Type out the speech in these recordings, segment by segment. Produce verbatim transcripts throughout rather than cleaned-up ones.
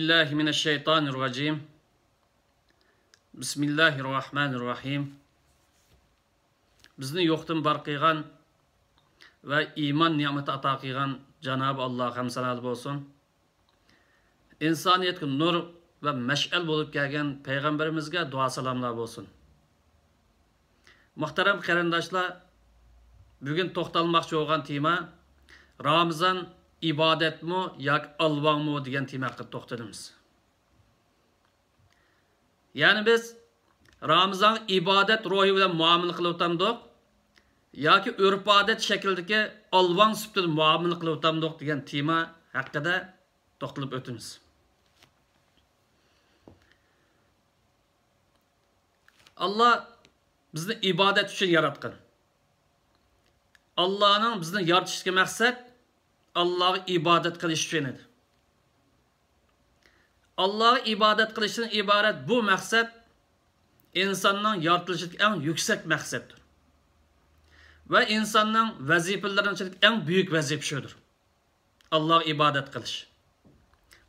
بالله من الشيطان الرجيم. بسم الله الرحمن الرحيم. بىزنى يوقتىن بار قىلغان ۋە ئىمان نېمىتى ئاتا قىلغان جانابى ئاللاغا ھەمدۇ سانالار بولسۇن. ئىنسانىيەتكە نۇر ۋە مەشئەل بولۇپ كەلگەن پەيغەمبىرىمىزگە دۇئا سالاملار بولسۇن. مۇھتەرەم قېرىنداشلار، بۈگۈن توختالماقچى بولغان تېما رامىزان ئىبادەتمۇ ياكى ئالۋاڭمۇ دېگەن تېما ھەققىدە توختىلىمىز. يەنى بىز رامىزانغا ئىبادەت روھى بىلەن مۇئامىلە قىلىۋاتامدۇق ياكى ئۆرپ-ئادەت شەكلىدىكى ئالۋاڭ سۈپىتىدە مۇئامىلە قىلىۋاتامدۇق دېگەن تېما ھەققىدە توختىلىپ ئۆتىمىز. ئاللا بىزنى ئىبادەت ئۈچۈن ياراتقان. ئاللانىڭ بىزنى يارىتىشتىكى مەقسەت ئاللاغا ئىبادەت قىلىش ئۈچۈن ئىدى. ئاللاغا ئىبادەت قىلىشتىن ئىبارەت بۇ مەقسەت ئىنساننىڭ يارىتىلىشىدىكى ئەڭ يۈكسەك مەقسەتتۇر ۋە ئىنساننىڭ ۋەزىپىلىرىنىڭ ئىچىدىكى ئەڭ بۈيۈك ۋەزىپە شۇدۇر. ئاللاغا ئىبادەت قىلىش.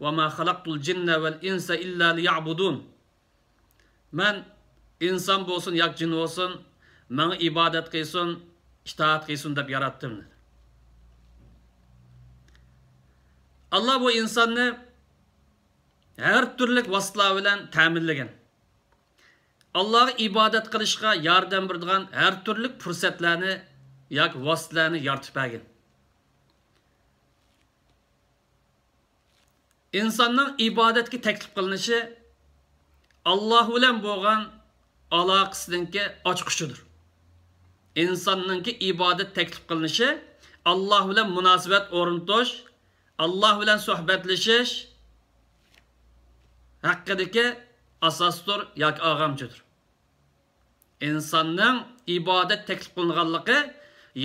وما خلقت الجن والإنس إلا ليعبدون. مەن ئىنسان بولسۇن ياكى جىن بولسۇن، ماڭا ئىبادەت قىلسۇن، ئىتائەت قىلسۇن دەپ ياراتتىم، دېدى. ئاللا بۇ ئىنساننى ھەر تۈرلۈك ۋاسىتىلەر بىلەن تەمىنلىگەن. ئاللاغا ئىبادەت قىلىشقا ياردەم بېرىدىغان ھەر تۈرلۈك پۇرسەتلەرنى ياكى ۋاسىتىلەرنى يارىتىپ بەرگەن. ئىنساننىڭ ئىبادەتكە تەكلىپ قىلىنىشى ئاللا بىلەن بولغان ئالاقىسىنىڭكى ئاچقۇچىدۇر. ئىنساننىڭكى ئىبادەت تەكلىپ قىلىنىشى ئاللا بىلەن مۇناسىۋەت ئورنىتىش، ئاللا بىلەن سۆھبەتلىشىش ھەققىدىكى ئاساستۇر ياكى ئاغامچىدۇر. ئىنساننىڭ ئىبادەت تەكلىپ قىلىنغانلىقى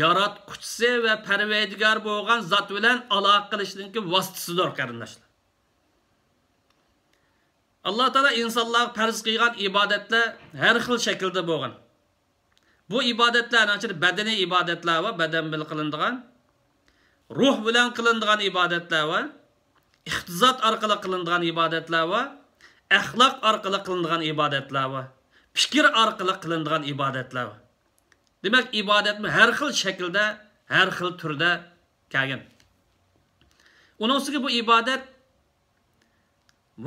ياراتقۇچىسى ۋە پەرۋەردىگار بولغان زات بىلەن ئالاقە قىلىشنىڭكى ۋاسىتىسىدۇر، قېرىنداشلار. ئاللا تائالا ئىنسانلارغا پەرز قىلغان ئىبادەتلەر ھەر خىل شەكىلدە بولغان. بۇ ئىبادەتلەرنىڭ ئىچىدە بەدىنىي ئىبادەتلەر بار، بەدەن بىلەن قىلىنىدىغان، روھ بىلەن قىلىنىدىغان ئىبادەتلەر بار، ئىقتىساد ئارقىلىق قىلىنىدىغان ئىبادەتلەر بار، ئەخلاق ئارقىلىق قىلىنىدىغان ئىبادەتلەر بار، پىكىر ئارقىلىق قىلىنىدىغان ئىبادەتلەر بار. دېمەك، ئىبادەتمۇ ھەر خىل شەكىلدە، ھەر خىل تۈردە كەلگەن. ئۇنىڭ ئۈستىگە بۇ ئىبادەت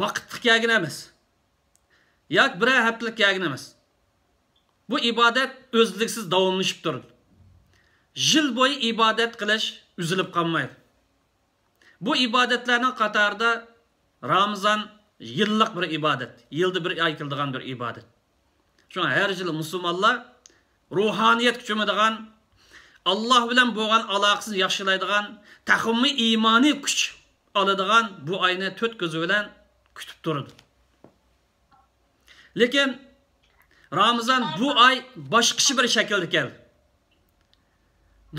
ۋاقىتلىق كەلگەن ئەمەس ياكى بىرەر ھەپتىلىك كەلگەن ئەمەس. بۇ ئىبادەت ئۈزلۈكسىز داۋاملىشىپ تۇرىدۇ. يىل بويى ئىبادەت قىلىش ئۈزۈلۈپ قالمايدۇ. بۇ ئىبادەتلەرنىڭ قاتارىدا رامىزان يىللىق بىر ئىبادەت، يىلدا بىر ئاي كېلىدىغان بىر ئىبادەت. شۇڭا ھەر يىلى مۇسۇلمانلار روھانىيەتكە چۆمىدىغان، ئاللا بىلەن بولغان ئالاقىسىنى ياخشىلايدىغان، تېخىمۇ ئىمانىي كۈچ ئالىدىغان بۇ ئاينى تۆت كۆزى بىلەن كۈتۈپ تۇرىدۇ. لېكىن رامىزان بۇ ئاي باشقىچە بىر شەكىلدە كەلدى.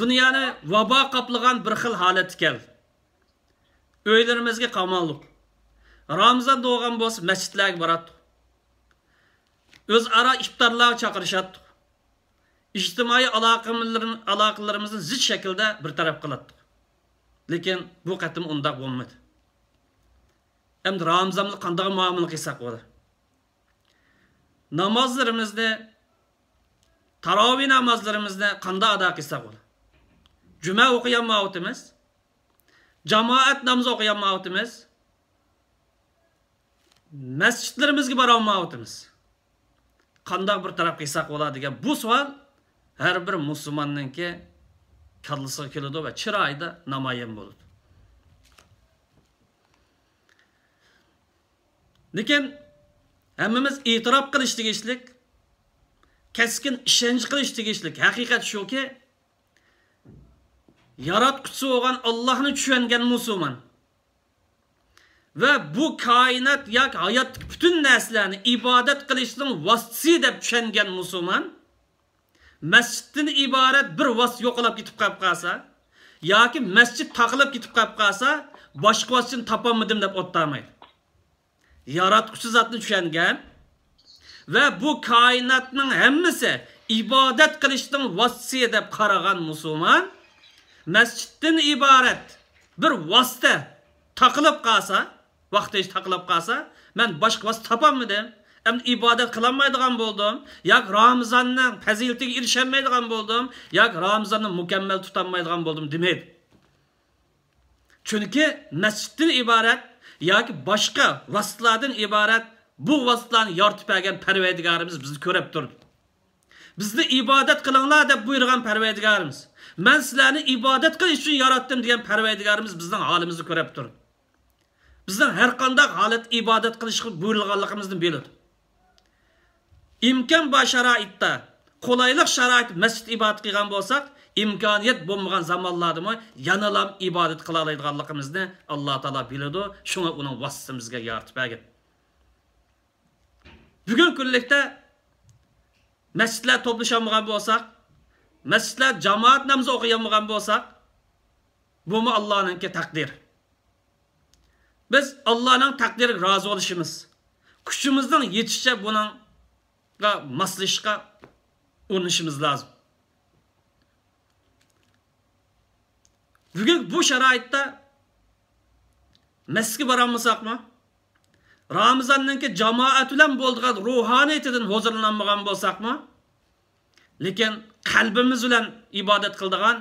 دۇنيانى ۋابا قاپلىغان بىر خىل ھالەتتە كەلدى. ئۆيلىرىمىزگە قامالدۇق. رامىزان بولغان بولسا مەسچىتلەرگە باراتتۇق. ئۆزئارا ئىپتارلارغا چاقىرىشاتتۇق. ئىجتىمائىي ئالاقىلىرىم-، ئالاقىلىرىمىزنى زىچ شەكىلدە بىر تەرەپ قىلاتتۇق. لېكىن بۇ قېتىم ئۇنداق بولمىدى. ئەمدى رامىزاندا قانداق مۇئامىلە قىلساق بولىدۇ؟ نامازلىرىمىزنى، تاراۋىھ نامازلىرىمىزنى قانداق ئادا قىلساق بولىدۇ؟ جۈمە ئوقۇيالمايۋاتىمىز. جامائەت نامىزى ئوقۇيالمايۋاتىمىز. مەسچىتلىرىمىزگە بارالمايۋاتىمىز. قانداق بىر تەرەپ قىلساق بولا دېگەن بۇ سوئال ھەر بىر مۇسۇلماننىڭكى كاللىسىغا كېلىدۇ ۋە چىرايىدا نامايان بولىدۇ. لېكىن ھەممىمىز ئېتىراپ قىلىش تېگىشلىك، كەسكىن ئىشەنچ قىلىش تېگىشلىك ھەقىقەت شۇكى، ياراتقۇچىسى بولغان ئاللاھنى چۈشەنگەن مۇسۇلمان ۋە بۇ كائىنات ياكى ھاياتتىكى پۈتۈن نەرسىلەرنى ئىبادەت قىلىشنىڭ ۋاسىتىسى دەپ چۈشەنگەن مۇسۇلمان، مەسچىتتىن ئىبارەت بىر ۋاسىتە يوقاپ كېتىپ قاپ قالسا ياكى مەسچىت تاقىلىپ كېتىپ قاپ قالسا، باشقا ۋاسىتىنى تاپالمىدىم دەپ ئولتۇرمايدۇ. ياراتقۇچى زاتنى چۈشەنگەن ۋە بۇ كائىناتنىڭ ھەممىسى ئىبادەت قىلىشنىڭ ۋاسىتىسى دەپ قارىغان مۇسۇلمان، مەسچىتتىن ئىبارەت بىر ۋاسىتە تاقىلىپ قالسا، ۋاقتى ھېچ تاقىلاپ قالسا، مەن باشقا ۋاسىتە تاپالمىدىم. ئەمدى ئىبادەت قىلالمايدىغان بولدۇم. ياكى رامىزاننىڭ پەزىلىتىگە ئېرىشەلمەيدىغان بولدۇم. ياكى رامىزاننى مۇكەممەل تۇتالمايدىغان بولدۇم دېمەيدۇ. چۈنكى مەسچىتتىن ئىبارەت ياكى باشقا ۋاسىتىلاردىن ئىبارەت بۇ ۋاسىتىلارنى يارىتىپ بەرگەن پەرۋەردىگارىمىز بىزنى كۆرۈپ تۇرىدۇ. بىزنى ئىبادەت قىلىڭلار دەپ بۇيرۇغان پەرۋەردىگارىمىز، مەن سىلەرنى ئىبادەت قىلىش ئۈچۈن ياراتتىم دېگەن پەرۋەردىگارىمىز بىزنىڭ ھالىمىزنى كۆرۈپ تۇرىدۇ. بىزنىڭ ھەر قانداق ھالەت ئىبادەت قىلىشقا بۇيرۇلغانلىقىمىزنى بىلىدۇ. ئىمكان بار شارائىتتا، قولايلىق شارائىت مەسچىت ئىبادەت قىلغان بولساق، ئىمكانىيەت بولمىغان زامانلاردىمۇ يەنىلا ئىبادەت قىلالايدىغانلىقىمىزنى ئاللا تائالا بىلىدۇ. شۇڭا ئۇنىڭ ۋاسىتىسىنى بىزگە يارىتىپ بەرگەن. بۈگۈنكى كۈنلۈكتە مەسچىتلەر توپلىشالمىغان بولساق، مەسچىتلەر جامائەت نامىزى ئوقۇيالمىغان بولساق، بۇمۇ ئاللانىڭكى تەقدىرى. بىز ئاللانىڭ تەقدىرىگە رازى بولۇشىمىز، كۈچىمىزنىڭ يېتىشىچە بۇنىڭغا ماسلىشىشقا ئۇرۇنۇشىمىز لازىم. بۈگۈن بۇ شارائىتتا مەسچىتكە بارالمىساقمۇ، رامىزاننىڭكى جامائەت بىلەن بولىدىغان روھانىيىتىدىن ھۇزۇرلىنالمىغان بولساقمۇ، لېكىن قەلبىمىز بىلەن ئىبادەت قىلىدىغان،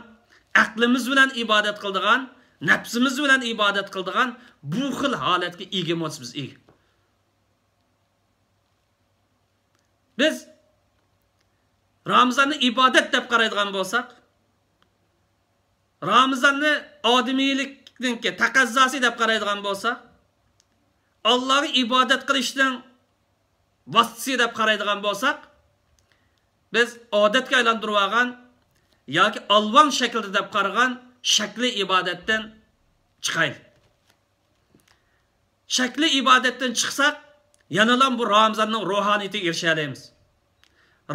ئەقلىمىز بىلەن ئىبادەت قىلىدىغان، نەپسىمىز بىلەن ئىبادەت قىلىدىغان بۇ خىل ھالەتكە ئىگە بولسا بىز ئىگە. بىز رامىزاننى ئىبادەت دەپ قارايدىغان بولساق، رامىزاننى ئادىمىيلىكنىڭكى تەقەززاسى دەپ قارايدىغان بولساق، ئاللاغا ئىبادەت قىلىشنىڭ ۋاسىتىسى دەپ قارايدىغان بولساق، بىز ئادەتكە ئايلاندۇرۇۋالغان ياكى ئالۋاڭ شەكىلدە دەپ قارىغان شەكلىي ئىبادەتتىن چىقايلى. شەكلىي ئىبادەتتىن چىقساق، يەنىلا بۇ رامىزاننىڭ روھانىيىتىگە ئېرىشەلەيمىز.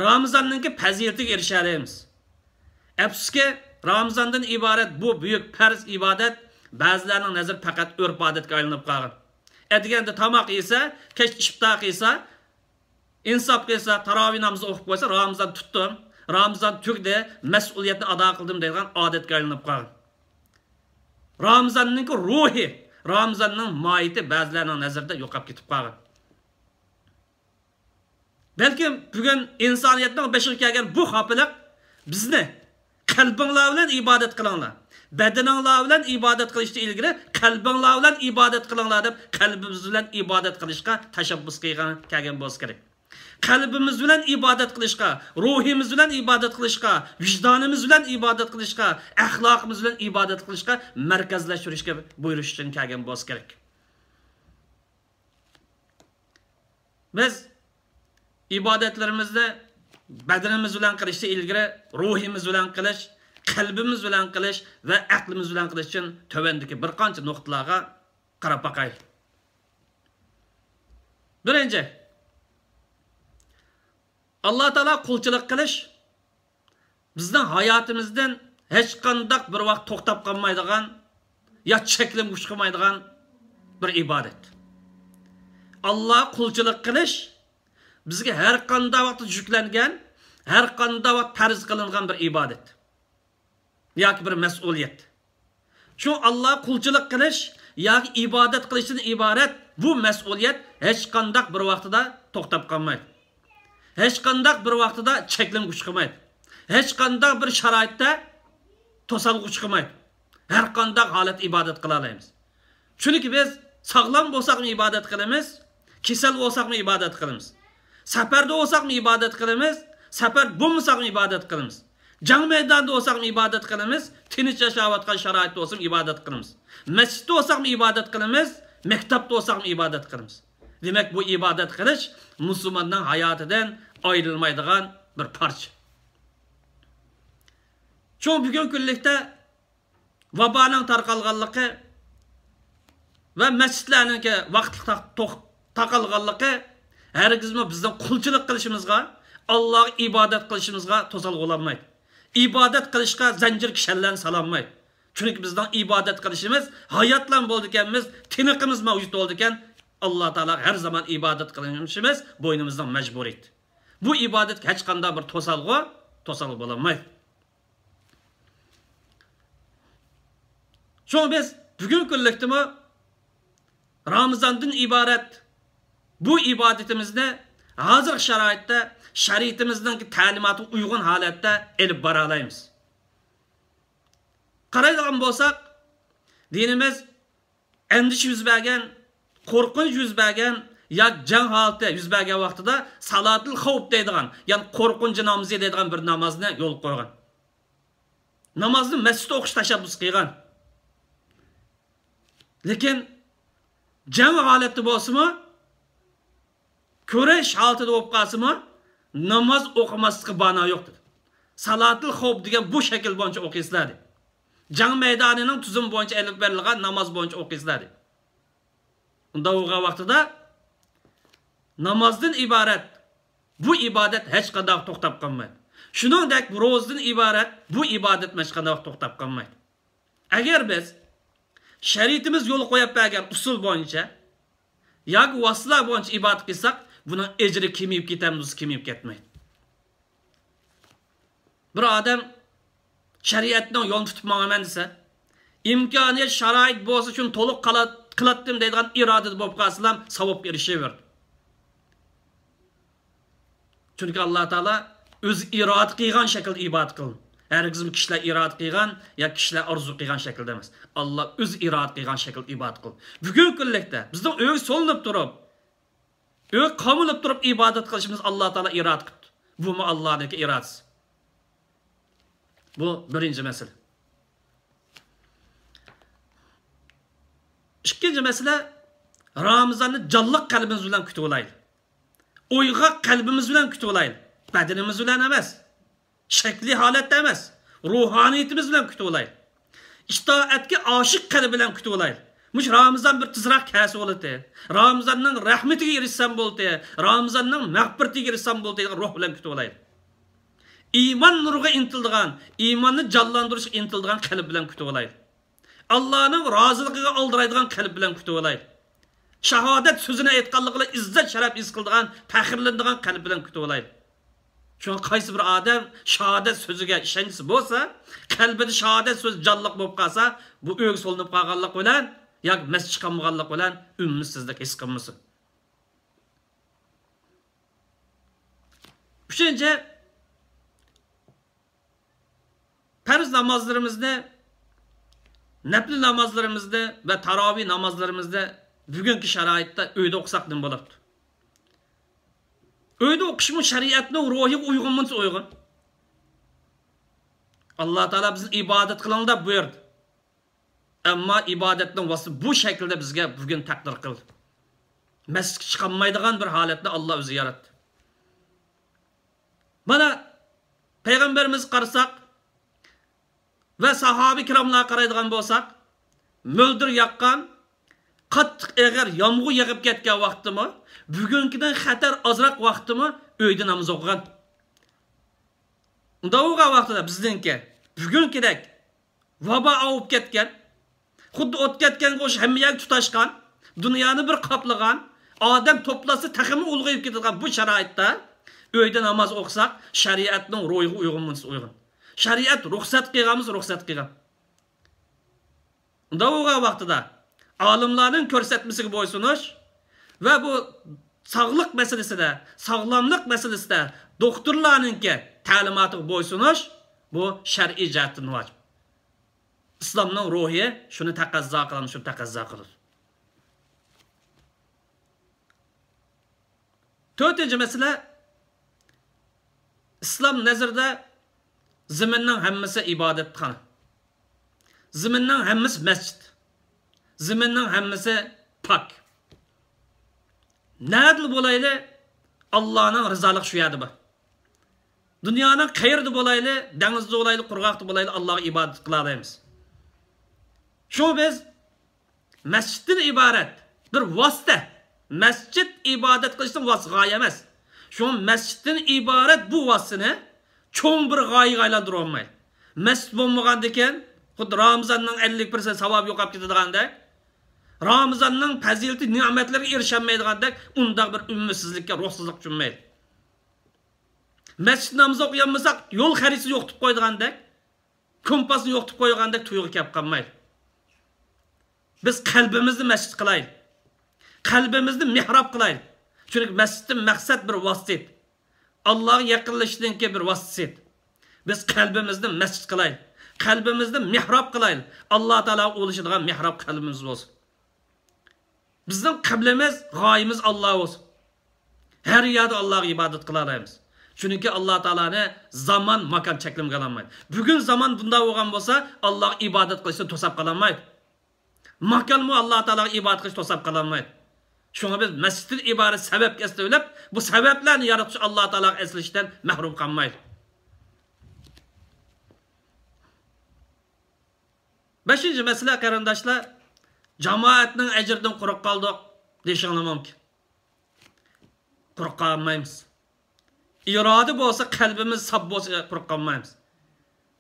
رامىزاننىڭكى پەزىلىتىگە ئېرىشەلەيمىز. ئەپسۇسكى، رامىزاندىن ئىبارەت بۇ بۈيۈك پەرز ئىبادەت بەزىلەرنىڭ نەزىرىدە پەقەت ئۆرپ-ئادەتكە ئايلىنىپ قالغان. ئەتىگەندە تاماق يېسە، كەچتە ئىپتار قىلسا، ئىنساپ قىلسا، تاراۋىھ نامىزى ئوقۇپ قويسا، رامىزان تۇتتۇم، رامىزان تۈگىدى، مەسئۇلىيەتنى ئادا قىلدىم دەيدىغان ئادەتكە ئايلىنىپ قالغان. رامىزاننىڭكى روھى، رامىزاننىڭ ماھىيىتى بەزىلەرنىڭ نەزىرىدە يوقاپ كېتىپ قالغان. بەلكىم بۈگۈن ئىنسانىيەتنىڭ بېشىغا كەلگەن بۇ خاپىلىق بىزنى قەلبىڭلار بىلەن ئىبادەت قىلىڭلار، بەدىنىڭلار بىلەن ئىبادەت قىلىشتىن ئىلگىرى قەلبىڭلار بىلەن ئىبادەت قىلىڭلار دەپ قەلبىمىز بىلەن ئىبادەت قىلىشقا تەشەببۇس قىلغان كەلگەن بولسا كېرەك. قەلبىمىز بىلەن ئىبادەت قىلىشقا، روھىمىز بىلەن ئىبادەت قىلىشقا، ۋىجدانىمىز بىلەن ئىبادەت قىلىشقا، ئەخلاقىمىز بىلەن ئىبادەت قىلىشقا مەركەزلەشتۈرۈشكە بۇيرۇش ئۈچۈن كەلگەن بولسا كېرەك. بىز ئىبادەتلىرىمىزنى بەدىنىمىز بىلەن قىلىشتىن ئىلگىرى روھىمىز بىلەن قىلىش، قەلبىمىز بىلەن قىلىش ۋە ئەقلىمىز بىلەن قىلىش ئۈچۈن تۆۋەندىكى بىر قانچە نۇقتىلارغا قاراپ باقايلى. بىرىنچى، ئاللا تائالا قۇلچىلىق قىلىش بىزنىڭ ھاياتىمىزدىن ھېچقانداق بىر ۋاقىت توختاپ قالمايدىغان يا چەكلىمە كۈچ قىلمايدىغان بىر ئىبادەت. ئاللا قۇلچىلىق قىلىش بىزگە ھەر قانداق ۋاقىتتا يۈكلەنگەن، ھەر قانداق ۋاقىت پەرز قىلىنغان بىر ئىبادەت ياكى بىر مەسئۇلىيەت. شۇ ئاللا قۇلچىلىق قىلىش ياكى ئىبادەت قىلىشتىن ئىبارەت بۇ مەسئۇلىيەت ھېچقانداق بىر ۋاقتىدا توختاپ قالمايدۇ. ھېچقانداق بىر ۋاقتىدا چەكلىمە كۈچ قىلمايدۇ. ھېچقانداق بىر شارائىتتا توسالغۇ چىقمايدۇ. ھەر قانداق ھالەتتە ئىبادەت قىلالايمىز. چۈنكى بىز ساغلام بولساقمۇ ئىبادەت قىلىمىز، كېسەل بولساقمۇ ئىبادەت قىلىمىز. سەپەردە بولساقمۇ ئىبادەت قىلىمىز، سەپەر بولمىساقمۇ ئىبادەت قىلىمىز. جەڭ مەيدانىدا بولساقمۇ ئىبادەت قىلىمىز، تىنچ ياشاۋاتقان شارائىتتا بولسىمۇ ئىبادەت قىلىمىز. مەسچىتتە بولساقمۇ ئىبادەت قىلىمىز، مەكتەپتە بولساقمۇ ئىبادەت قىلىمىز. دېمەك، بۇ ئىبادەت قىلىش مۇسۇلماننىڭ ھاياتىدىن ئايرىلمايدىغان بىر پارچە. شۇ بۈگۈنكى كۈنلۈكتە ۋابانىڭ تارقالغانلىقى ۋە مەسچىتلەرنىڭكى ۋاقىتلىق تاق-، توق-، تاقالغانلىقى ھەرگىزمۇ بىزنىڭ قۇلچىلىق قىلىشىمىزغا، ئاللاغا ئىبادەت قىلىشىمىزغا توسالغۇ بولالمايدۇ. ئىبادەت قىلىشقا زەنجىر كىشەنلەرنى سالالمايدۇ. چۈنكى بىزنىڭ ئىبادەت قىلىشىمىز، ھاياتلا بولىدىكەنمىز، تىنىقىمىز مەۋجۇت بولىدىكەن، ئاللا تائالاغا ھەر زامان ئىبادەت قىلىشىمىز بوينىمىزنىڭ مەجبۇرىيىتى. بۇ ئىبادەتكە ھېچقانداق بىر توسالغۇ، توسالغۇ بولالمايدۇ. شۇڭا بىز بۈگۈنكى كۈنلۈكتىمۇ رامىزاندىن ئىبارەت بۇ ئىبادىتىمىزنى ھازىرقى شارائىتتا شەرىئىتىمىزنىڭ تەلىماتىغا ئۇيغۇن ھالەتتە ئېلىپ بارالايمىز. قارايدىغان بولساق، دىنىمىز ئەندىشە يۈز بەرگەن، قورقۇنچ يۈز بەرگەن ياكى جەڭ ھالىتى يۈز بەرگەن ۋاقتىدا سالاتىل خوپ دەيدىغان، يەنى قورقۇنچ نامىزى دەيدىغان بىر نامازنى يولغا قويغان. نامازنى مەسچىتتە ئوقۇش تەشەببۇس قىلغان. لېكىن جەڭ ھالەتتە بولسىمۇ، كۈرەش ھالىتىدە بولۇپ قالسىمۇ، ناماز ئوقۇماسلىققا بانا يوق دېدى. سالاتىل خوپ دېگەن بۇ شەكىل بويىچە ئوقۇيسىلەر دېدى. جەڭ مەيدانىنىڭ تۈزۈمى بويىچە ئېلىپ بېرىلغان ناماز بويىچە ئوقۇيسىلەر دېدى. ئۇنداق بولغان ۋاقتىدا نامازدىن ئىبارەت بۇ ئىبادەت ھېچقانداق توختاپ قالمايدۇ. شۇنىڭدەك روزىدىن ئىبارەت بۇ ئىبادەت ھېچقانداق توختاپ قالمايدۇ. ئەگەر بىز شەرىئىتىمىز يولغا قويۇپ بەرگەن ئۇسۇل بويىچە ياكى ۋاسىتىلەر بويىچە ئىبادەت قىلساق، بۇنىڭ ئەجرى كېمىيىپ كېتەمدۇ؟ كېمىيىپ كەتمەيدۇ. بىر ئادەم شەرىئەتنىڭ يولىنى تۇتۇپ ماڭىمەن دېسە، ئىمكانىيەت، شارائىت بولسا شۇنى تولۇق قىلاتتىم دەيدىغان ئىرادىدە بولۇپ قالسىلا، ساۋابقا ئېرىشىۋېرىدۇ. چۈنكى ئاللا تائالا ئۆزى ئىرادە قىلغان شەكىلدە ئىبادەت قىلىڭ. ھەرگىزمۇ كىشىلەر ئىرادە قىلغان يا كىشىلەر ئارزۇ قىلغان شەكىلدە ئەمەس. ئاللا ئۆزى ئىرادە قىلغان شەكىلدە ئىبادەت قىلىڭ. بۈگۈنكى كۈنلۈكتە بىزنىڭ ئۆيگە سولىنىپ تۇرۇپ، ئۆيگە قامىلىپ تۇرۇپ ئىبادەت قىلىشىمىز ئاللا تائالا ئىرادە قىپتۇ. بۇمۇ ئاللانىڭكى ئىرادىسى. بۇ بىرىنچى مەسىلە. ئىككىنچى مەسىلە، رامىزاننى جانلىق قەلبىمىز بىلەن كۈتۈۋالايلى. ئويغاق قەلبىمىز بىلەن كۈتۈۋالايلى. بەدىنىمىز بىلەن ئەمەس. شەكلىي ھالەتتە ئەمەس. روھانىيىتىمىز بىلەن كۈتۈۋالايلى. ئىتائەتكە ئاشىق قەلب بىلەن كۈتۈۋالايلى. مۇشۇ رامىزان بىر تېزراق كەلسە بولاتتى. رامىزاننىڭ رەھمىتىگە ئېرىشسەم بولاتتى. رامىزاننىڭ مەغپىرىتىگە ئېرىشسەم بولاتتى دېگەن روھ بىلەن كۈتۈۋالايلى. ئىمان نۇرىغا ئىنتىلىدىغان، ئىماننى جانلاندۇرۇشقا ئىنتىلىدىغان قەلب بىلەن كۈتۈۋالايلى. ئاللانىڭ رازىلىقىغا ئالدىرايدىغان قەلب بىلەن كۈتۈۋالايلى. شاھادەت سۆزىنى ئېيتقانلىقى بىلەن ئىززەت شەرەپ ھېس قىلىدىغان، پەخىرلىنىدىغان قەلب بىلەن كۈتۈۋالايلى. شۇڭا قايسى بىر ئادەم شاھادەت سۆزىگە ئىشەنچىسى بولسا، قەلبىدە شاھادەت سۆزى جانلىق بولۇپ قالسا، بۇ ئۆيگە سولىنىپ قالغانلىق بىلەن ياكى مەسچىتكە چىقالمىغانلىق بىلەن ئۈمىدسىزلىك ھېس قىلمىسۇن. ئۈچىنچى، پەرز نامازلىرىمىزنى، نەپلى نامازلىرىمىزنى ۋە تاراۋىھ نامازلىرىمىزنى بۈگۈنكى شارائىتتا ئۆيدە ئوقۇساق نېمە بولاتتى؟ ئۆيدە ئوقۇشمۇ شەرىئەتنىڭ روھىغا ئۇيغۇنمۇ ئۇيغۇن؟ ئاللا تائالا بىزنى ئىبادەت قىلىڭ دەپ بۇيرۇدى. ئەمما ئىبادەتنىڭ ۋاسىتىسى بۇ شەكىلدە بىزگە بۈگۈن تەقدىر قىلدى. مەسچىتكە چىقالمايدىغان بىر ھالەتنى ئاللا ئۆزى ياراتتى. مانا، پەيغەمبىرىمىزگە قارىساق ۋە ساھابە كىراملارغا قارايدىغان بولساق، مۆلدۈر ياغقان، قاتتىق ئېغىر يامغۇر يېغىپ كەتكەن ۋاقىتتىمۇ، بۈگۈنكىدىن خەتەر ئازراق ۋاقىتتىمۇ ئۆيدە ناماز ئوقۇغان. ئۇنداق بولغان ۋاقتىدا بىزنىڭكى بۈگۈنكىدەك ۋابا ئاۋۇپ كەتكەن، خۇددى ئوت كەتكەنگە ئوخشاش ھەممە يەرگە تۇتاشقان، دۇنيانى بىر قاپلىغان، ئادەم توپلاشسا تېخىمۇ ئۇلغىيىپ كېتىدىغان بۇ شارائىتتا ئۆيدە ناماز ئوقۇساق، شەرىئەتنىڭ روھىغا ئۇيغۇنمۇ ئۇيغۇن؟ شەرىئەت رۇخسەت قىلغانمىسا رۇخسەت قىلغان؟ ئۇنداق بولغان ۋاقتىدا ئالىملارنىڭ كۆرسەتمىسىگە بويسۇنۇش ۋە بۇ ساغلىق مەسىلىسىدە، ساغلاملىق مەسىلىسىدە دوختۇرلارنىڭكى تەلىماتىغا بويسۇنۇش، بۇ شەرئىي جەھەتتىن ۋاجىپ. ئىسلامنىڭ روھى شۇنى تەقەززا قىلىدۇ، شۇنى تەقەززا قىلىدۇ. تۆتىنچى مەسىلە، ئىسلام نەزىرىدە زېمىننىڭ ھەممىسى ئىبادەتخانا. زېمىننىڭ ھەممىسى مەسچىت. زېمىننىڭ ھەممىسى پاك. نەدىلا بولايلى، ئاللانىڭ رىزالىقى شۇ يەردە بار. دۇنيانىڭ قەيىرىدە بولايلى، دېڭىزدا بولايلى، قۇرغاقتا بولايلى، ئاللاغا ئىبادەت قىلالايمىز. شۇڭا بىز مەسچىتتىن ئىبارەت بىر ۋاسىتە. مەسچىت ئىبادەت قىلىشتىن ۋاسىتە، غايە ئەمەس. شۇڭا مەسچىتتىن ئىبارەت بۇ ۋاسىتىنى چوڭ بىر غايىگە ئايلاندۇرۇۋالمايلى. مەسچىت بولمىغاندىكىن، خۇددى رامىزاننىڭ ئەللىك پىرسەنت ساۋابى يوقاپ كېتىدىغاندەك، رامىزاننىڭ پەزىلىتى، نېمەتلىرىگە ئېرىشەلمەيدىغاندەك، ئۇنداق بىر ئۈمىدسىزلىككە، روھسىزلىققا چۈممەيلى. مەسچىت نامىزى ئوقۇيالمىساق، يول خەرىتىسى يوقىتىپ قويىدىغاندەك، كومپاسنى يوقىتىپ قويغاندەك تۇيغۇ كەپ قالمايلى. بىز قەلبىمىزنى مەسچىت قىلايلى. قەلبىمىزنى مېھراب قىلايلى. چۈنكى مەسچىتتىن مەقسەت بىر ۋاسىت. ئاللاغا يېقىنلىشىشتىنكى بىر ۋاسىتىسى. بىز قەلبىمىزنى مەسچىت قىلايلى. قەلبىمىزنى مېھراب قىلايلى. ئاللا تائالاغا ئۇلىشىدىغان مېھراب قەلبىمىز بولسۇن. بىزنىڭ قىبلىمىز، غايىمىز ئاللا بولسۇن. ھەر يەردە ئاللاغا ئىبادەت قىلالايمىز. چۈنكى ئاللا تائالانى زامان، ماكان چەكلىمىگە ئالالمايدۇ. بۈگۈن زامان بۇنداق بولغان بولسا، ئاللاغا ئىبادەت قىلىشتىن توساپ قالالمايدۇ. ماكانمۇ ئاللا تائالاغا ئىبادەت قىلىش توساپ قالالمايدۇ. شۇڭا بىز مەسچىتتىن ئىبارەت سەۋەبكە ئەسلىۋېلىپ، بۇ سەۋەبلەرنى ياراتقۇچى ئاللا تائالاغا ئەسلىشىشتىن مەھرۇم قالمايلى. بەشىنچى مەسىلە، قېرىنداشلار، جامائەتنىڭ ئەجرىدىن قۇرۇق قالدۇق دېيىشىڭلار مۇمكىن. قۇرۇق قالمايمىز. ئىرادە بولسا، قەلبىمىز ساپ بولسا، قۇرۇق قالمايمىز.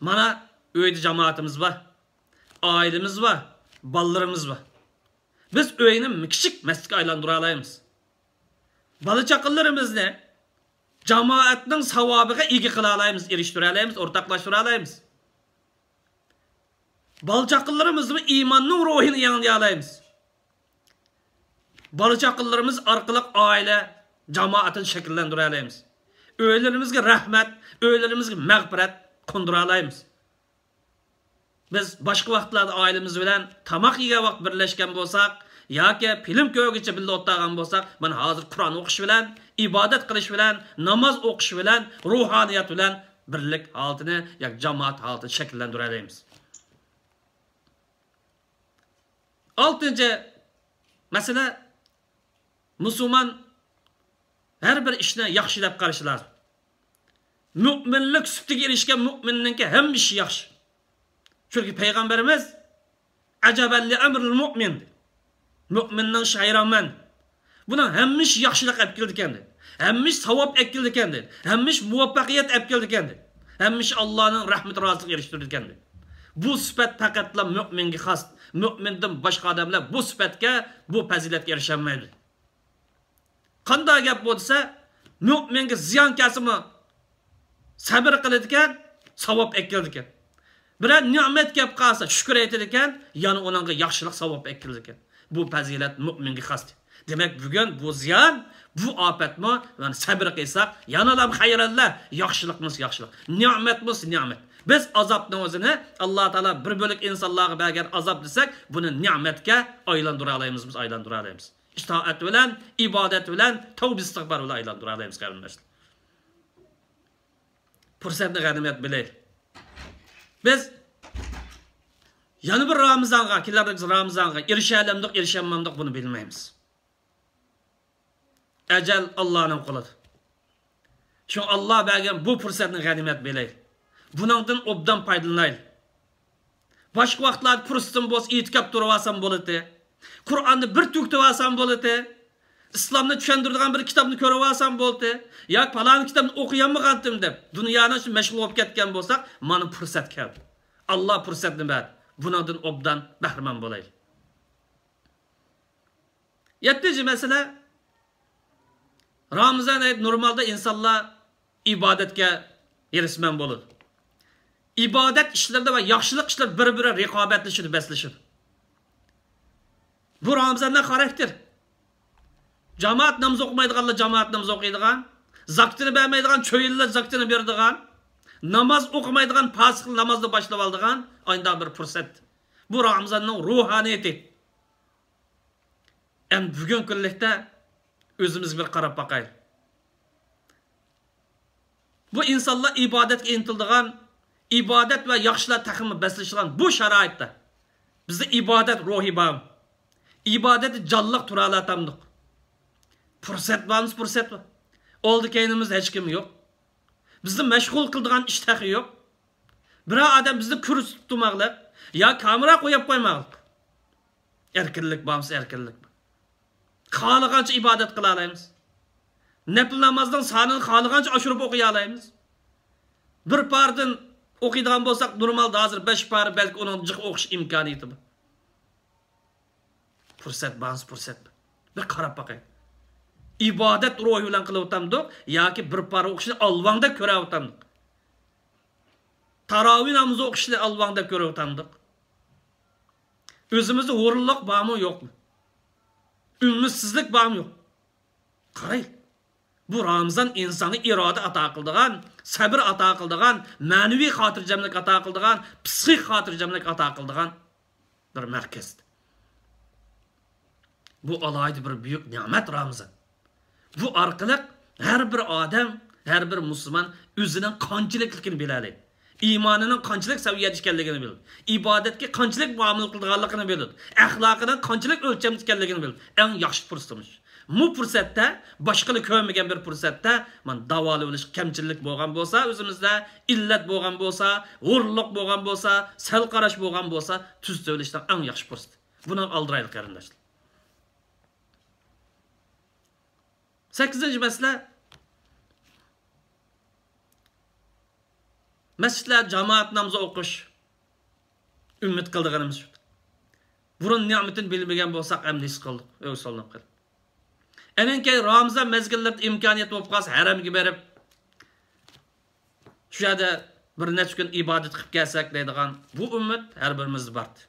مانا، ئۆيدە جامائىتىمىز بار، ئائىلىمىز بار، بالىلىرىمىز بار. بىز ئۆينى كىچىك مەسچىتكە ئايلاندۇرالايمىز. بالا-چاقىلىرىمىزنى جامائەتنىڭ ساۋابىغا ئىگە قىلالايمىز، ئېرىشتۈرەلەيمىز، ئورتاقلاشتۇرالايمىز. بالا-چاقىلىرىمىزمۇ ئىماننىڭ روھىنى ياڭلىيالايمىز. بالا-چاقىلىرىمىز ئارقىلىق ئائىلە جامائىتىنى شەكىللەندۈرەلەيمىز. ئۆيلىرىمىزگە رەھمەت، ئۆيلىرىمىزگە مەغپىرەت قوندۇرالايمىز. بىز باشقا ۋاقىتلاردا ئائىلىمىز بىلەن تاماق يېگەن ۋاقىت بىرلەشكەن بولساق، ياكى فىلىم كۆرگۈچە بىللە ئولتۇرغان بولساق، مانا ھازىر قۇرئان ئوقۇش بىلەن، ئىبادەت قىلىش بىلەن، ناماز ئوقۇش بىلەن، روھانىيەت بىلەن بىرلىك ھالىتىنى ياكى جامائەت ھالىتىنى شەكىللەندۈرەلەيمىز. ئالتىنچى مەسىلە، مۇسۇلمان ھەر بىر ئىشنى ياخشى دەپ قارىشى لازىم. مۆمىنلىك سۈپىتىگە ئېرىشكەن مۆمىننىڭكى ھەممە ئىشى ياخشى. چۈنكى پەيغەمبىرىمىز «ئەجەبەن لىئەمرىل مۆمىن» دېدى. مۆمىننىڭ ئىشى ھەيرانمەن. بۇنىڭ ھەممە ئىشى ياخشىلىق ئەپ كېلىدىكەن دېدى. ھەممە ئىش ساۋاب ئەپ كېلىدىكەن دېدى. ھەممە ئىش مۇۋەپپەقىيەت ئەپ كېلىدىكەن دېدى. ھەممە ئىش ئاللانىڭ رەھمىتى، رازىلىقىغا ئېرىشتۈرىدىكەن دېدى. بۇ سۈپەت پەقەتلا مۆمىنگە خاس. مۆمىندىن باشقا ئادەملەر بۇ سۈپەتكە، بۇ پەزىلەتكە ئېرىشەلمەيدۇ. قانداق گەپ بۇ دېسە، مۆمىنگە زىيان كەلسىمۇ سەبرى قىلىدىكەن، ساۋاب ئەكېلىدىكەن. بىرەر نېمەت كەپ قالسا شۈكۈر ئېيتىدىكەن، يەنە ئۇنىڭغا ياخشىلىق، ساۋاب ئەكېلىدىكەن. بۇ پەزىلەت مۆمىنگە خاس. دېمەك، بۈگۈن بۇ زىيان، بۇ ئاپەتمۇ، يەنى سەبرى قىلساق، يەنىلا خەيرەللا، ياخشىلىقمۇ ياخشىلىق، نېمەتمۇ نېمەت. بىز ئازابنىڭ ئۆزىنى ئاللا تائالا بىر بۆلەك ئىنسانلارغا بەرگەن ئازاب دېسەك، بۇنى نېمەتكە ئايلاندۇرالايمىزمۇ؟ ئايلاندۇرالايمىز. ئىتائەت بىلەن، ئىبادەت بىلەن، تەۋبە ئىستىغپار بىلەن ئايلاندۇرالايمىز، قېرىنداشلار. پۇرسەتنى غەنىيمەت بىلەيلى. بىز يەنە بىر رامىزانغا، كېلەر رامىزانغا ئېرىشەلەمدۇق، ئېرىشەلمەمدۇق، بۇنى بىلمەيمىز. ئەجەل ئاللانىڭ قولىدا. شۇڭا ئاللا بەرگەن بۇ پۇرسەتنى غەنىيمەت بىلەيلى. بۇنىڭدىن ئوبدان پايدىلىنايلى. باشقا ۋاقىتلاردا پۇرسىتىم بولسا ئېتىكاپ تۇرۇۋالسام بولىدۇ. قۇرئاننى بىر تۈگىتىۋالسام بولىدۇ. ئىسلامنى چۈشەندۈرىدىغان بىر كىتابنى كۆرۈۋالسام بولىدۇ. ياكى پالان كىتابنى ئوقۇيالمىغانتىم دەپ دۇنيانىڭ ئىچىدە مەشغۇل بولۇپ كەتكەن بولساق، مانا پۇرسەت كەلدى. ئاللا پۇرسەتنى بەردى. بۇنىڭدىن ئوبدان بەھرىمەن بولايلى. يەتتىنچى مەسىلە، رامىزان ئايدا نورمالدا ئىنسانلار ئىبادەتكە ھېرىسمەن بولىدۇ. ئىبادەت ئىشلىرىدا ۋە ياخشىلىق ئىشلىرىدا بىر-بىرى رىقابەتلىشىدۇ، بەسلىشىدۇ. بۇ رامىزاندا خاراكتېر. جامائەت نامىزى ئوقۇمايدىغانلار جامائەت نامىزى ئوقۇيدىغان، زاكىتىنى بەرمەيدىغان چۆيۈنلەر زاكىتىنى بېرىدىغان، ناماز ئوقۇمايدىغان پاسىقلار نامازنى باشلىۋالىدىغان ئانداق بىر پۇرسەت. بۇ رامىزاننىڭ روھانىيىتى. ئەمدى بۈگۈنكى كۈنلۈكتە ئۆزىمىزگە بىر قاراپ باقايلى. بۇ ئىنسانلار ئىبادەتكە ئىنتىلىدىغان، ئىبادەت ۋە ياخشىلار تېخىمۇ بەسلىشىدىغان بۇ شارائىتتا بىزدە ئىبادەت روھى بارمۇ؟ ئىبادەتتە جانلىق تۇرالايتامدۇق؟ پۇرسەت بارمۇ؟ پۇرسەت بار. ئالدى كەينىمىزدە ھېچكىم يوق. بىزنى مەشغۇل قىلىدىغان ئىش تېخى يوق. بىرەر ئادەم بىزنى كۆرسىتىپ تۇرماقلىق يا كامېرا قويۇپ قويماقلىق. ئەركىنلىك بارمىسا ئەركىنلىك بار. خالىغانچە ئىبادەت قىلالايمىز. نەپلى نامازنىڭ سانىنى خالىغانچە ئاشۇرۇپ ئوقۇيالايمىز. بىر پارىدىن ئوقۇيدىغان بولساق، نورمالدا ھازىر بەش پارە، بەلكى ئۇنىڭدىن جىق ئوقۇش ئىمكانىيىتى بار. پۇرسەت بارسا پۇرسەت بار. بىر قاراپ باقايلى. ئىبادەت روھى بىلەن قىلىۋاتامدۇق ياكى بىر پارە ئوقۇشنى ئالۋاڭدەك كۆرۈۋاتامدۇق؟ تاراۋىھ نامىزى ئوقۇشنى ئالۋاڭدەك كۆرۈۋاتامدۇق؟ ئۆزىمىزدە ھۇرۇنلۇق بارمۇ، يوقمۇ؟ ئۈمىدسىزلىك بارمۇ يوق؟ قارايلى. بۇ رامىزان ئىنسانغا ئىرادە ئاتا قىلىدىغان، سەبر ئاتا قىلىدىغان، مەنىۋى خاتىرجەملىك ئاتا قىلىدىغان، پسىخىك خاتىرجەملىك ئاتا قىلىدىغان بىر مەركەز. بۇ ئالاھىدە بىر بۈيۈك نېمەت رامىزان. بۇ ئارقىلىق ھەر بىر ئادەم، ھەر بىر مۇسۇلمان ئۆزىنىڭ قانچىلىكلىكىنى بىلەلەيدۇ. ئىمانىنىڭ قانچىلىك سەۋىيەدە ئىكەنلىكىنى بىلىدۇ. ئىبادەتكە قانچىلىك مۇئامىلە قىلىدىغانلىقىنى بىلىدۇ. ئەخلاقىنىڭ قانچىلىك ئۆلچەمدە ئىكەنلىكىنى بىلىدۇ. ئەڭ ياخشى پۇرسىتىمىز. بۇ پۇرسەتتە، باشقىلار كۆرمىگەن بىر پۇرسەتتە، مانا، داۋالىۋېلىش، كەمچىللىك بولغان بولسا ئۆزىمىزدە، ئىللەت بولغان بولسا، ھورلۇق بولغان بولسا، سەل قاراش بولغان بولسا، تۈزىتىۋېلىشنىڭ ئەڭ ياخشى پۇرسىتى. بۇنىڭغا ئالدىرايلى، قېرىنداشلار. سەككىزىنچى مەسىلە، مەسچىتلەر جامائەت نامىزى ئوقۇش ئۈمىد قىلىدىغىنىمىز شۇ. بۇرۇن نېمىتىنى بىلمىگەن بولساق، ئەمدى ھېس قىلدۇق، ئۆي سولىنىپ قېلىپ. ئەنەن كېيىن رامىزان مەزگىللىرىدە ئىمكانىيەت بولۇپ قالسا، ھەرەمگە بېرىپ، شۇ يەردە بىر نەچچە كۈن ئىبادەت قىلىپ كەلسەك دەيدىغان بۇ ئۈمىد ھەر بىرىمىزدە بار ئىدى.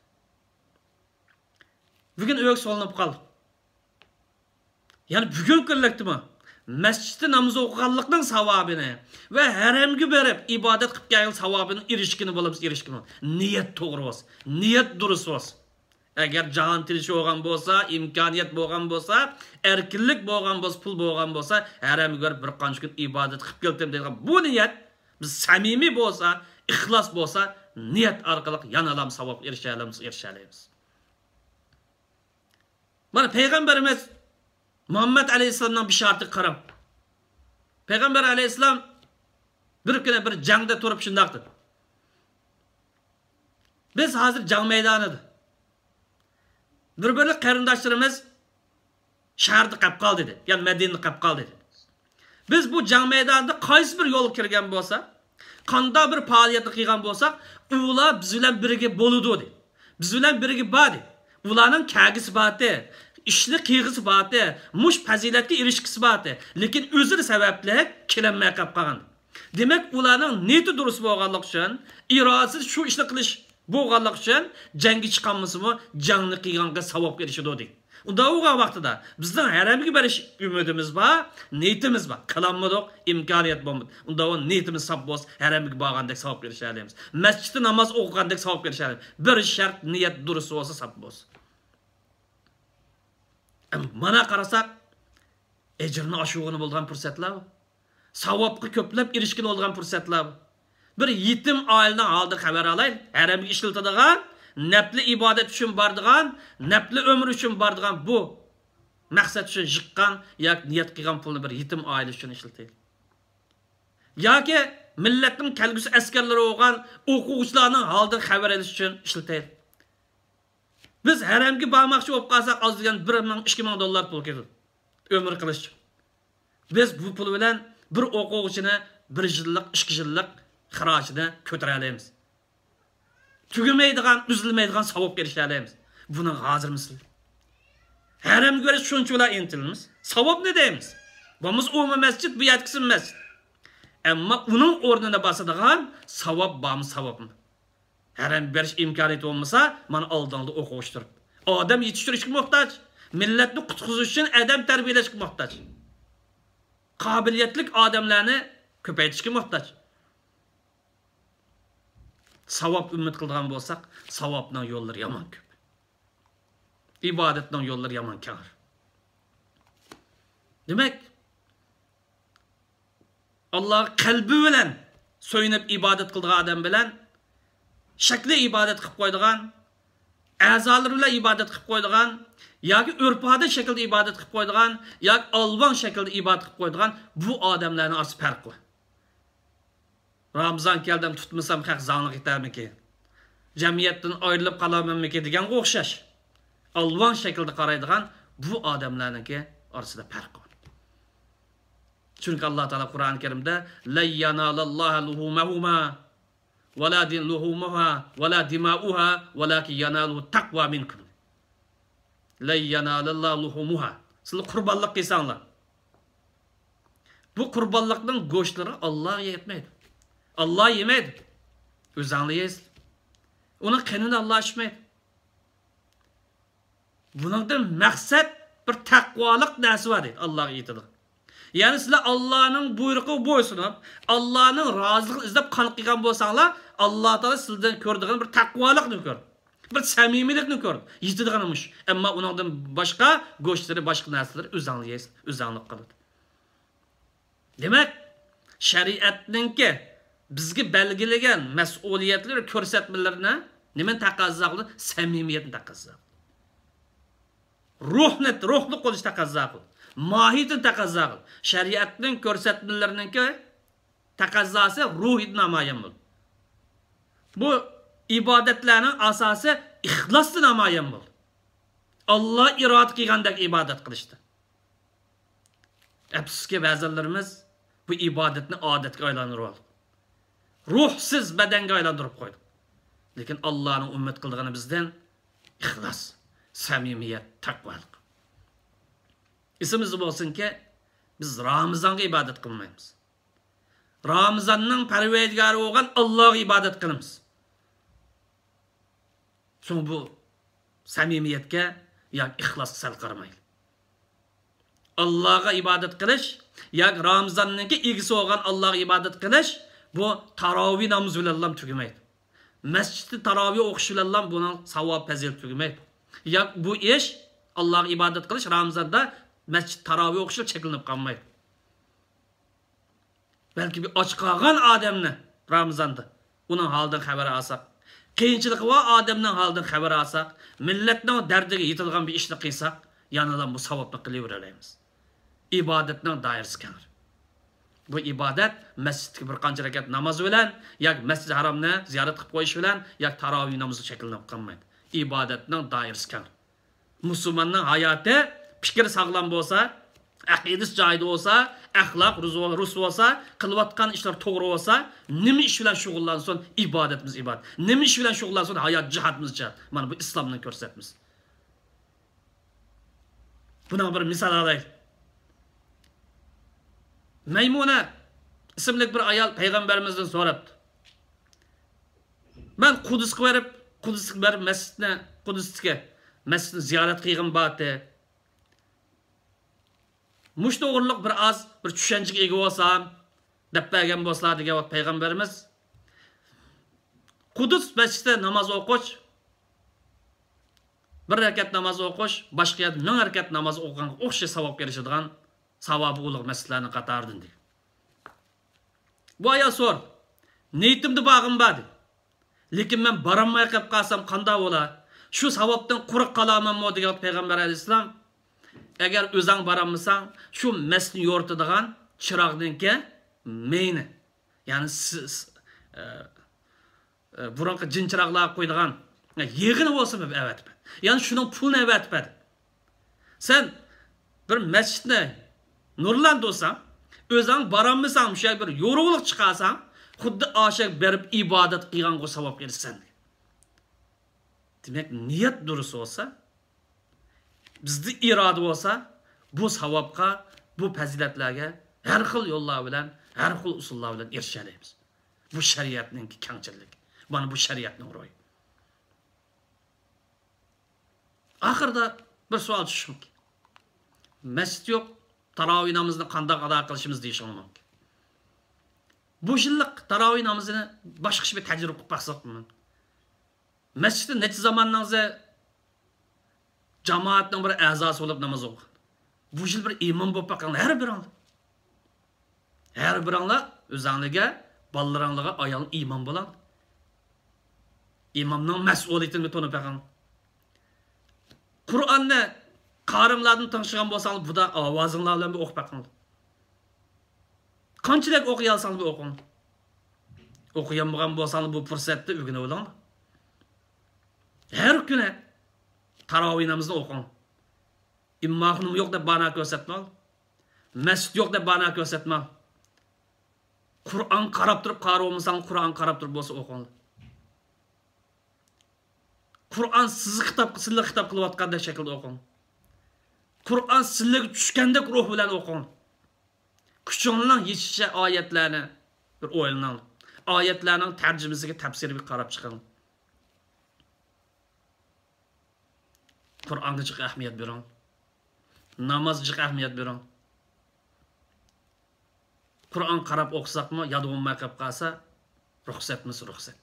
بۈگۈن ئۆيگە سولىنىپ قالدۇق. يەنى بۈگۈنكى كۈنلۈكتىمۇ مەسچىتتە ناماز ئوقۇغانلىقنىڭ ساۋابىنى ۋە ھەرەمگە بېرىپ ئىبادەت قىلىپ كەلگەن ساۋابىنى ئېرىشكىلى بولىمىز، ئېرىشكىلى. نىيەت توغرا بولسا، نىيەت دۇرۇس بولسا. ئەگەر جاھان تىنچ بولغان بولسا، ئىمكانىيەت بولغان بولسا، ئەركىنلىك بولغان بولسا، پۇل بولغان بولسا، ھەرەمگە بېرىپ بىر قانچە كۈن ئىبادەت قىلىپ كەلدىم دەيدىغان بۇ نىيەت، بىز سەمىمىي بولسا، ئىخلاس بولسا، نىيەت ئارقىلىق يەنىلا ساۋابقا ئېرىشەلەيمىز، ئېرىشەلەيمىز. مانا پەيغەمبىرىمىز مۇھەممەد ئەلەيھىسسالامنىڭ بېشارىتىگە قاراڭ. پەيغەمبەر ئەلەيھىسسالام بىر كۈنى بىر جەڭدە تۇرۇپ شۇنداق دېدى. بىز ھازىر جەڭ مەيدانىدا. بىر-بىرلىك قېرىنداشلىرىمىز شەھەردە قېلىپ قالدى دېدى. يەنى مەدىنىدە قېلىپ قالدى دېدى. بىز بۇ جەڭ مەيدانىدا قايسى بىر يولغا كىرگەن بولسا، قانداق بىر پائالىيەتنى قىلغان بولساق، ئۇلار بىز بىلەن بىرگە بولىدۇ دېدى. بىز بىلەن بىرگە باردى. ئۇلارنىڭ كەلگۈسى بارتى، ئىشنى قىلغۇسى بارتى، مۇش پەزىلەتكە ئېرىشكۈسى بارتى. لېكىن ئۆزلىرى سەۋەبلىك كېلەلمەي قېلىپ قالغان. دېمەك، ئۇلارنىڭ نىيىتى دۇرۇس بولغانلىقى ئۈچۈن، ئىرادىسى شۇ ئىشنى قىلىش بولغانلىقى ئۈچۈن، جەڭگە چىقالمىسىمۇ، جەڭنى قىلغانغا ساۋابقا ئېرىشىدۇ دېگەن. ئۇنداق بولغان ۋاقتىدا بىزنىڭ ھەرەمگە بېرىش ئۈمىدىمىز بار، نىيىتىمىز بار. قىلالمىدۇق، ئىمكانىيەت بولمىدى. ئۇنداق بولغان نىيىتىمىز ساپ بولسا، ھەرەمگە بارغاندەك ساۋابقا ئېرىشەلەيمىز. مەسچىتتە ناماز ئوقۇغاندەك ساۋابقا ئېرىشەلەيمىز. بىر شەرت، نىيەت دۇرۇس بولسا، ساپ بولسا. ئەمما مانا قارىساق، ئەجرىنى ئاشۇرغىلى بولىدىغان پۇرسەتلەر بار. ساۋابقا كۆپلەپ ئېرىشكىلى بولىدىغان پۇرسەتلەر بار. بىر يېتىم ئائىلىنىڭ ھالىدىن خەۋەر ئالايلى. ھەرەمگە ئىشلىتىدىغان، نەپلى ئىبادەت ئۈچۈن بارىدىغان، نەپلى ئۆمۈر ئۈچۈن بارىدىغان بۇ مەقسەت ئۈچۈن يىغقان ياكى نىيەت قىلغان پۇلنى بىر يېتىم ئائىلە ئۈچۈن ئىشلىتەيلى. ياكى مىللەتنىڭ كەلگۈسى ئەسكەرلىرى بولغان ئوقۇغۇچىلارنىڭ ھالىدىن خەۋەر ئېلىش ئۈچۈن ئىشلىتەيلى. بىز ھەرەمگە بارماقچى بولۇپ قالساق، ئاز دېگەندە بىر مىڭ، ئىككى مىڭ دوللار پۇل كېتىدۇ. ئۆمۈر قىلىش ئۈچۈن. بىز بۇ پۇل بىلەن بىر ئوقۇغۇچىنى بىر يىللىق، ئىككى يىللىق خىراجىنى كۆتۈرەلەيمىز. تۈگىمەيدىغان، ئۈزۈلمەيدىغان ساۋابقا ئېرىشەلەيمىز. بۇنىڭغا ھازىرمىسىلەر؟ ھەرەمگە بېرىش شۇنچىۋالا ئىنتىلىمىز. ساۋابنى دەيمىز. بولمىسا ئۇمۇ مەسچىت، بۇ يەردىكىسىمۇ مەسچىت. ئەمما ئۇنىڭ ئورنىنى باسىدىغان ساۋاب بارمۇ، ساۋابمۇ؟ ھەرەمگە بېرىش ئىمكانىيىتى بولمىسا، مانا ئالدىڭدا ئوقۇغۇچى تۇرۇپ. ئادەم يېتىشتۈرۈشكە موھتاج. مىللەتنى قۇتقۇزۇش ئۈچۈن ئادەم تەربىيەلەشكە موھتاج. قابىلىيەتلىك ئادەملەرنى كۆپەيتىشكە موھتاج. ساۋاب ئۈمىد قىلىدىغان بولساق، ساۋابنىڭ يوللىرى يامان كۆپ. ئىبادەتنىڭ يوللىرى يامان كەڭ. دېمەك، ئاللاغا قەلبى بىلەن سۆيۈنۈپ ئىبادەت قىلىدىغان ئادەم بىلەن شەكلىي ئىبادەت قىلىپ قويىدىغان، ئەزالىرى بىلەن ئىبادەت قىلىپ قويىدىغان ياكى ئۆرپ-ئادەت شەكلىدە ئىبادەت قىلىپ قويىدىغان ياكى ئالۋاڭ شەكلىدە ئىبادەت قىلىپ قويىدىغان بۇ ئادەملەرنىڭ ئارىسىدا پەرق بار. رامىزان كەلدى، تۇتمىسام خەق زاڭلىق يېتەرمىكىن؟ جەمئىيەتتىن ئايرىلىپ قالارمەنمىكىن دېگەنگە ئوخشاش. ئالۋاڭ شەكىلدە قارايدىغان بۇ ئادەملەرنىڭكى ئارىسىدا پەرق بار. چۈنكى ئاللا تائالا قۇرئان كەرىمدە، لەن يانالاللاھا لۇھۇمەھۇما ۋەلا دىن لۇھۇمۇھا ۋەلا دىمائۇھا ۋەلاكىن يانالۇھۇ تەقۋا مىنكۇم. لەن يانالاللاھا لۇھۇمۇھا. سىلەر قۇربانلىق قىلساڭلار، بۇ قۇربانلىقنىڭ گۆشلىرى ئاللاغا يەتمەيدۇ. ئاللا يېمەيدۇ. ئۆزەڭلار يەيسىلەر. ئۇنىڭ قېنىنى ئاللا ئىچمەيدۇ. بۇنىڭدىن مەقسەت بىر تەقۋالىق نەرسە بار دەيدۇ، ئاللاغا يېتىدىغان. يەنى سىلەر ئاللانىڭ بۇيرۇقىغا بويسۇنۇپ، ئاللانىڭ رازىلىقىنى ئىزدەپ قان قىلغان بولساڭلار، ئاللا تائالا سىلەردىن كۆرىدىغان بىر تەقۋالىقنى كۆرىدۇ. بىر سەمىمىيلىكنى كۆرىدۇ. يېتىدىغىنى مۇشۇ. ئەمما ئۇنىڭدىن باشقا گۆشلىرى، باشقا نەرسىلىرى ئۆزۈڭلار يەيسىلەر، ئۆزۈڭلار قىلىدۇ. دېمەك، شەرىئەتنىڭكى بىزگە بەلگىلىگەن مەسئۇلىيەتلىرى، كۆرسەتمىلىرىنى نېمىنى تەقەززا قىلىدۇ؟ سەمىمىيەتنى تەقەززا قىلىدۇ. روھنى، روھلۇق بولۇشنى تەقەززا قىلىدۇ. ماھىيىتىنى تەقەززا قىلىدۇ. شەرىئەتنىڭ كۆرسەتمىلىرىنىڭكى تەقەززاسى روھىدا نامايان بولىدۇ. بۇ ئىبادەتلەرنىڭ ئاساسى ئىخلاستا نامايان بولىدۇ. ئاللا ئىرادە قىلغاندەك ئىبادەت قىلىشتا. ئەپسۇسكى، بەزىلىرىمىز بۇ ئىبادەتنى ئادەتكە ئايلاندۇرۇۋالدۇق. روھسىز بەدەنگە ئايلاندۇرۇپ قويدۇق. لېكىن ئاللانىڭ ئۈمىد قىلىدىغىنى بىزدىن ئىخلاس، سەمىمىيەت، تەقۋالىق. ئېسىمىزدە بولسۇنكى، بىز رامىزانغا ئىبادەت قىلمايمىز. رامىزاننىڭ پەرۋەردىگارى بولغان ئاللاغا ئىبادەت قىلىمىز. شۇڭا بۇ سەمىمىيەتكە ياكى ئىخلاسقا سەل قارىمايلى. ئاللاغا ئىبادەت قىلىش ياكى رامىزاننىڭكى ئىگىسى بولغان ئاللاغا ئىبادەت قىلىش، بۇ تاراۋىھ نامىزى بىلەنلا تۈگىمەيدۇ. مەسچىتتە تاراۋىھ ئوقۇش بىلەنلا بۇنىڭ ساۋاب پەزىلىتى تۈگىمەيدۇ. ياكى بۇ ئىش، ئاللاغا ئىبادەت قىلىش رامىزاندا مەسچىتتە تاراۋىھ ئوقۇش بىلەن چەكلىنىپ قالمايدۇ. بەلكى بىر ئاچ قالغان ئادەمنى رامىزاندا ئۇنىڭ ھالىدىن خەۋەر ئالساق، قىيىنچىلىقى بار ئادەمنىڭ ھالىدىن خەۋەر ئالساق، مىللەتنىڭ دەردىگە يېتىدىغان بىر ئىشنى قىلساق، يەنىلا بۇ ساۋابنى قىلىۋېرەلەيمىز. ئىبادەتنىڭ دائىرىسى كەڭرى. بۇ ئىبادەت مەسچىتتىكى بىر قانچە رەكەت ناماز بىلەن ياكى مەسجىدى ھارامنى زىيارەت قىلىپ قويۇش بىلەن ياكى تاراۋىھ نامىزىغا چەكلىنىپ قالمايدۇ. ئىبادەتنىڭ دائىرىسى كەڭرى. مۇسۇلماننىڭ ھاياتى، پىكرى ساغلام بولسا، ئەقىدىسى جايىدا بولسا، ئەخلاق رۇس، رۇس بولسا، قىلىۋاتقان ئىشلار توغرا بولسا، نېمە ئىش بىلەن شۇغۇللانسۇن، ئىبادەتمىز ئىبادەت. نېمە ئىش بىلەن شۇغۇللانسۇن، ھايات جىھادىمىز جىھاد. مانا بۇ ئىسلامنىڭ كۆرسەتمىسى. بۇنىڭ بىر مىسال ئالايلى. مەيمۇنە ئىسىملىك بىر ئايال پەيغەمبىرىمىزدىن سوراپتۇ. مەن قۇدسقا بېرىپ، قۇدسقا بېرىپ مەسچىتنى، قۇدستىكى مەسچىتنى زىيارەت قىلغۇم بارتى. مۇشۇ توغرىلىق بىر ئاز بىر چۈشەنچىگە ئىگە بولسام، دەپ بەرگەن بولسىلا دېگەن ۋاقىت پەيغەمبىرىمىز، قۇدس مەسچىتىدە ناماز ئوقۇش، بىر رەكەت ناماز ئوقۇش، باشقا يەردە مىڭ رەكەت ناماز ئوقۇغانغا ئوخشاش ساۋابقا ئېرىشىدىغان ساۋابى ئۇلۇغ مەسچىتلەرنىڭ قاتارىدىن دېگەن. بۇ ئايال سورىدى، نىيىتىمدە بارغىنى باردى. لېكىن مەن بارالماي قېلىپ قالسام قانداق بولا؟ شۇ ساۋابتىن قۇرۇق قالامەنمۇ دېگەن پەيغەمبەر ئەلەيھىسسالام، ئەگەر ئۆزەڭ بارالمىساڭ، شۇ مەسچىتنى يورۇتىدىغان چىراغنىڭكى مېيىنى، يەنى س-، س-، ئە، ئە، بۇرۇنقى جىن چىراغلارغا قويىدىغان يېغىنى بولسا ئەۋەتىپ بەر. يەنى شۇنىڭ پۇلىنى ئەۋەتىپ بەر. سەن بىر مەسچىتنى نۇرلاندۇرساڭ، ئۆزۈڭ بارالمىساڭ، مۇشۇ يەرگە بىر يورۇقلۇق چىقارساڭ، خۇددى ئاشۇ يەرگە بېرىپ ئىبادەت قىلغانغا ساۋاب ئېرىشىسەن. دېمەك، نىيەت دۇرۇس بولسا، بىزدە ئىرادە بولسا، بۇ ساۋابقا، بۇ پەزىلەتلەرگە ھەر خىل يوللار بىلەن، ھەر خىل ئۇسۇللار بىلەن ئېرىشەلەيمىز. بۇ شەرىئەتنىڭكى كەڭچىلىكى. مانا بۇ شەرىئەتنىڭ روھى. ئاخىرىدا بىر سوئال چۈشۈشى مۇمكىن. مەسچىت يوق، تاراۋىھ نامىزىنى قانداق ئادا قىلىشىمىز دېيىشىڭىز مۇمكىن. بۇ يىللىق تاراۋىھ نامىزىنى باشقىچە بىر تەجرىبە قىلىپ باقساق مۇمكىن. مەسچىتتە نەچچە زاماننىڭ جامائەتنىڭ بىر ئەزاسى بولۇپ ناماز ئوقۇغان. بۇ يىل بىر ئىمام بولۇپ باقىڭلار، ھەر بىرىڭلار. ھەر بىرىڭلار ئۆزەڭلىگە، بالىلىرىڭلىغا ئايال ئىمام بولاڭ. ئىمامنىڭ مەسئۇلىيىتىنى بىر تونۇپ بېقىڭ. قۇرئاننى قارىملاردىن تىڭشىغان بولساڭلار، بۇدا ئاۋازىڭلار بىلەن بىر ئوقۇپ بېقىڭلار. قانچىلىك ئوقۇيالساڭلار بىر ئوقۇڭ. ئوقۇيالمىغان بولساڭلار، بۇ پۇرسەتتە ئۆگىنىۋېلىڭلار. ھەر كۈنى تاراۋىھ نامىزىنى ئوقۇڭ. ئىمام خانىم يوق دەپ بانا كۆرسەتمەڭ. مەسچىت يوق دەپ بانا كۆرسەتمەڭ. قۇرئان قاراپ تۇرۇپ قارىۋالمىساڭ، قۇرئان قاراپ تۇرۇپ بولسا ئوقۇڭ. قۇرئان سىزگە خىتاب، سىلەرگە خىتاب قىلىۋاتقاندەك شەكىلدە ئوقۇڭ. قۇرئان سىلەرگە چۈشكەندەك روھ بىلەن ئوقۇڭ. كۈچۈڭلارنىڭ يېتىشىچە ئايەتلەرنى بىر ئويلىنىڭ. ئايەتلەرنىڭ تەرجىمىسىگە، تەپسىرىگە قاراپ چىقىڭ. قۇرئانغا جىق ئەھمىيەت بېرىڭ. نامازغا جىق ئەھمىيەت بېرىڭ. قۇرئان قاراپ ئوقۇساقمۇ، ياد بولماي قېلىپ قالسا، رۇخسەتمىسى رۇخسەت.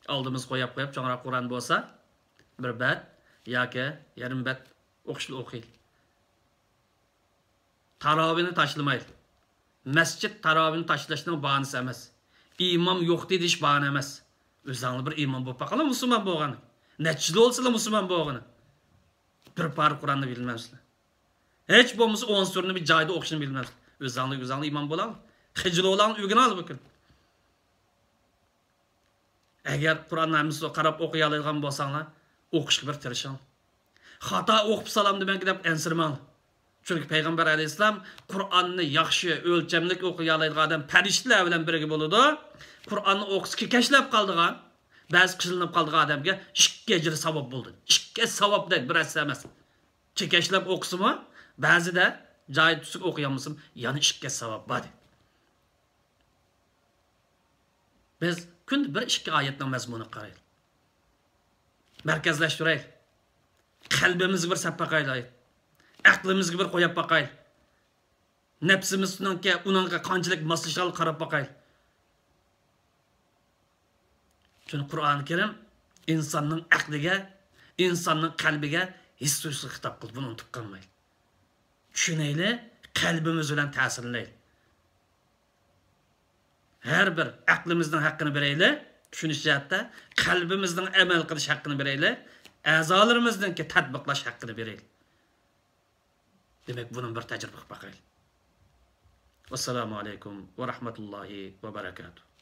ئالدىمىزغا قويۇپ قويۇپ، چوڭراق قۇرئان بولسا، بىر بەت ياكى يېرىم بەت ئوقۇشلا ئوقۇيلى. تاراۋىنى تاشلىمايلى. مەسچىت تاراۋىنى تاشلاشنىڭ باھانىسى ئەمەس. ئىمام يوق دېيىش باھانە ئەمەس. ئۆزۈڭلار بىر ئىمام بولۇپ باقىلا، مۇسۇلمان بولغىنى. نەچچە يىل بولسىلا مۇسۇلمان بولغىنى. بىر پارە قۇرئاننى بىلمەمسىلەر. ھېچ بولمىسا ئون سۈرىنى بىر جايدا ئوقۇشنى بىلمەمسىلەر. ئۆزۈڭلار، ئۆزۈڭلار ئىمام بولاڭلار. خىجىل بولاڭلار، ئۆگىنەڭلار بۇ كۈن. ئەگەر قۇرئاننى ھەممىسىگە قاراپ ئوقۇيالايدىغان بولساڭلار، ئوقۇشقا بىر تىرىشىڭ. خاتا ئوقۇپ سالامدىمەنكى دەپ ئەنسىرىمەڭلار. چۈنكى پەيغەمبەر ئەلەيھىسسالام، قۇرئاننى ياخشى، ئۆلچەملىك ئوقۇيالايدىغان ئادەم پەرىشتىلەر بىلەن بىرگە بولىدۇ. قۇرئاننى ئوقۇسا كېكەچلەپ قالىدىغان، بەزى قىينىلىپ قالىدىغان ئادەمگە ئىككى ئەجىر ساۋاب بولىدۇ. ئىككى ساۋاب دەيدۇ، بىر ھەسسە ئەمەس. كېكەچلەپ ئوقۇسىمۇ، بەزىدە جايى تۈزۈك ئوقۇيالمىسىمۇ، يەنە ئىككى ساۋاب بار دەيدۇ. بىز كۈندە بىر ئىككى ئايەتنىڭ مەزمۇنىغا قارايلى. مەركەزلەشتۈرەيلى. قەلبىمىزگە بىر سەپ باقايلى. ئەقلىمىزگە بىر قويۇپ باقايلى. نەپسىمىزنىڭكى ئۇنىڭغا قانچىلىك ماسلىشىدىغانلىقىغا قاراپ باقايلى. چۈنكى قۇرئان كەرىم ئىنساننىڭ ئەقلىگە، ئىنساننىڭ قەلبىگە، ھېس تۇيغۇسىغا خىتاب قىلدى. بۇنى ئۇنتۇپ قالمايلى. چۈشىنەيلى، قەلبىمىز بىلەن تەسىرلىنەيلى. ھەر بىر ئەقلىمىزنىڭ ھەققىنى بېرەيلى، چۈشىنىش جەھەتتە، قەلبىمىزنىڭ ئەمەل قىلىش ھەققىنى بېرەيلى، ئەزالىرىمىزنىڭكى تەتبىقلاش ھەققىنى بېرەيلى. دېمەك، بۇنى بىر تەجرىبە قىلىپ باقايلى. ۋەسسالامۇ ئەلەيكۇم ۋە رەھمەتۇللاھى ۋە بەرەكاتۇھ.